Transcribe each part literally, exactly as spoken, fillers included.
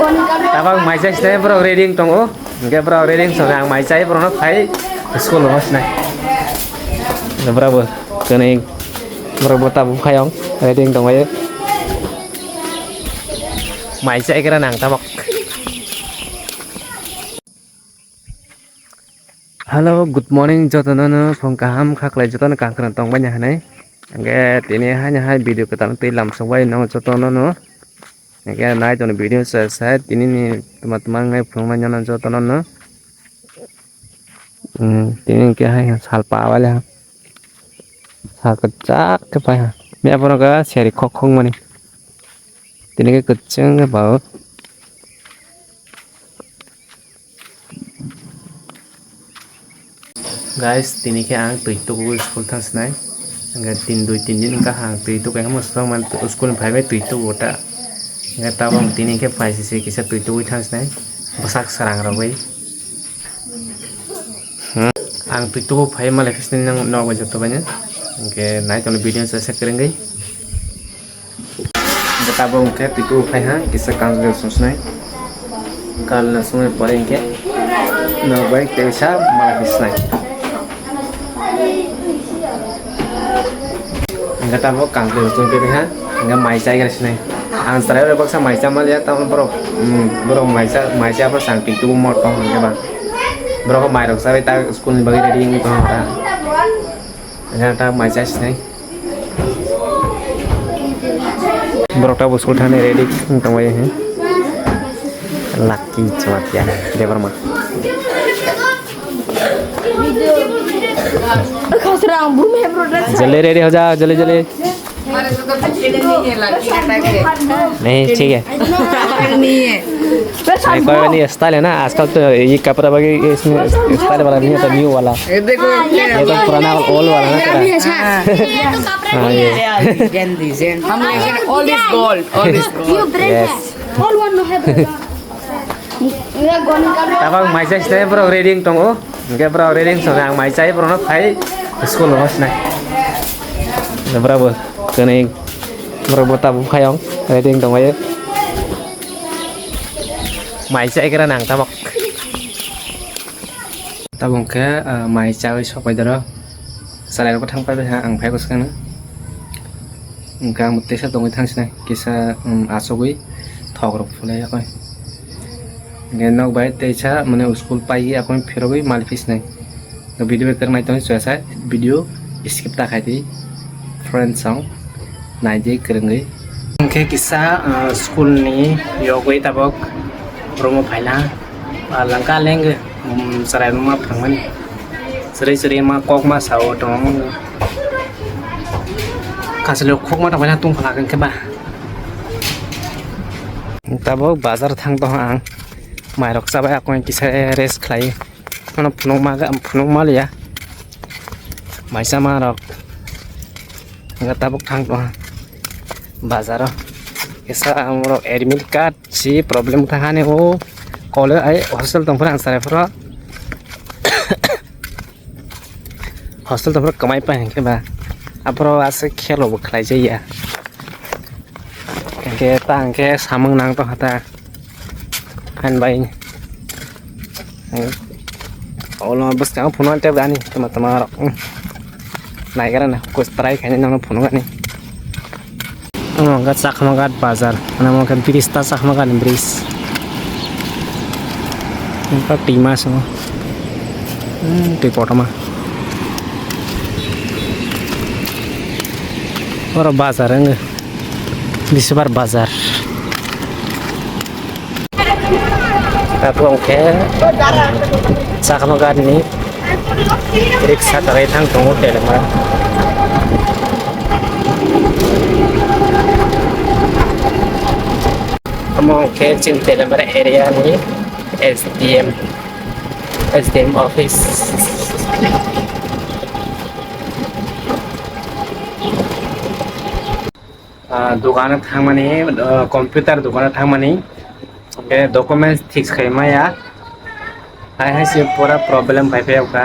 Tabang mai chai sinai borok ready wng tongo. Hingke borok ready wng song ang mai chai borok no phai school o sinai. Borok bo kwnwi borok bo tabuk phai wng ready wng tongbaio. Mai chai kra nang tabok. Hello, good morning, jotono no phung kaham khaklai jotono kangkran tongbaini hinwi. Hingke tini haino hai video kwtal twi lamsokbai no jotono no. Hingke nai tongni video se se tini ni tuma tuma wngwi phunuknai jotono no. Hmm, tini hingke hai sal pa bai le ha. Sal kwchak khe pai ha. Mia phano khe seri khok khok mani. Tini khe kwchwng khe pao. Guys, tini khe ang twi tuku school thang sinai. Hingke tin dui tin din wngkha ang twi tuku, hamo swbang man school ni phai bai twi tuku ta. Hingke tabok tini khe phai sisi kisa twi tuku thang sinai. Bwsak sarang rogwi. Hmm. Ang twi tuku phai malai khe sinai nang nogo joto bai no. Hingke nai tongni video se se kwrwngwi. Hingke tabok hingke twi tuku phai ha, kisa kanjwlwi swngnai. Kanjwlwi swngnai pore hingke nok bai teisa mala khe swnai. Hingke tabok kanjwlwi swngnai ha, hingke mai chai gra swnai. Ang chwrai rok baksa mai cha maliya, tamo borok, mm, borok mai cha, mai cha bo chang twi tuku mor tong hingke ba. Borok mai rok chabai ta school ni bagwi ready wngwi tong kha. Hingke ta mai cha swnai. Borok ta bo school thani ready wng tongbai he. Lucky Chamatia Debbarma. Khasrang bum he product. Jaldi ready ho jao, jaldi, jaldi. नहीं, ठीक है। नहीं है। नहीं, कोई नहीं, style है ना, आजकल तो ये कपड़ा वगैरह, इसमें style वाला नहीं है, तो new वाला। ये देखो, ये तो पुराना वाला, old वाला ना तेरा। हाँ, ये। Gen Z, Gen Z। हम लोग All is gold, all is gold। Yes। All one no है। Tabang mai chai sinai borok ready wng tongo. Hingke borok ready wng song ang mai chai borok no phai school o sinai. Borok bo kwnwi borok bo tabuk phai wng ready wng tongbaio. Mai chai kra nang tabok. Tabok khe, ah, mai chawi sok pai doro. Chwrairokbo thang pai bai ha, ang phai bwskango. Hwnkhe ang teisa tongwi thang sinai, kisa, um, achugwi thok rok phulai yakho. Hwnkhe nok bai teisa, mane, school paiwi yakho phirogwi mali phi sinai. Video bai kwrwng nai tongwi chwla sa, video skip ta khai di, friends song nai di kwrwngwi. Hwnkhe kisa, uh, school ni yogwi tabok room o phaina, ah, langka leng. Um, chwrai ma phwrwngmani. Chwrai chwrai ma kok ma sao tong. Kasalo khok ma tong tung phala khe ba. Tabok bazar thang tong ang. Mairok chabai akon kisa rest khlai. Ano phunuk ma ga, phunuk ma liya. Maisa ma rok. Nga tabok thang tong bazaro. Kisa amro admit card si problem thang hani o. Kole ai hostel tong phra ang sarai phra. Hostel tong phra kamai pa hingke ba. Aphro ase khelo bo khlai jaya. Hingke ta hingke samung nang tong hata. Han bai. Olo bwskango phunuknai tei ani tama tama rok. Naigra na kos try khainai nono phunukani. Omo wngkha Chakmaghat bazar, omo wngkha bridge ta Chakmaghat ni bridge. Wngkha twima simo. Hmm, twi kotorma. Oro bazar wngkha. Bisibar bazar. Abo wngkhe Chakmaghat ni riksa tangwi thang tongo Telemara. Omo wngkhe chini Telemara area ni S D M, S D M office. Ah, dogano thangmani, ah, computer dogano thangmani, hingke documents thik khaimaya, hai hai se pura problem phai phai kha,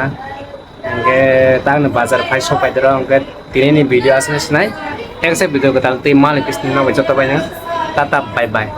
hingke tangni bazar phai sok pai doro, hingke tini ni video aswk sinai, thanks video kwtal tei malik kisni nogwi joto bai no, tata bye bye.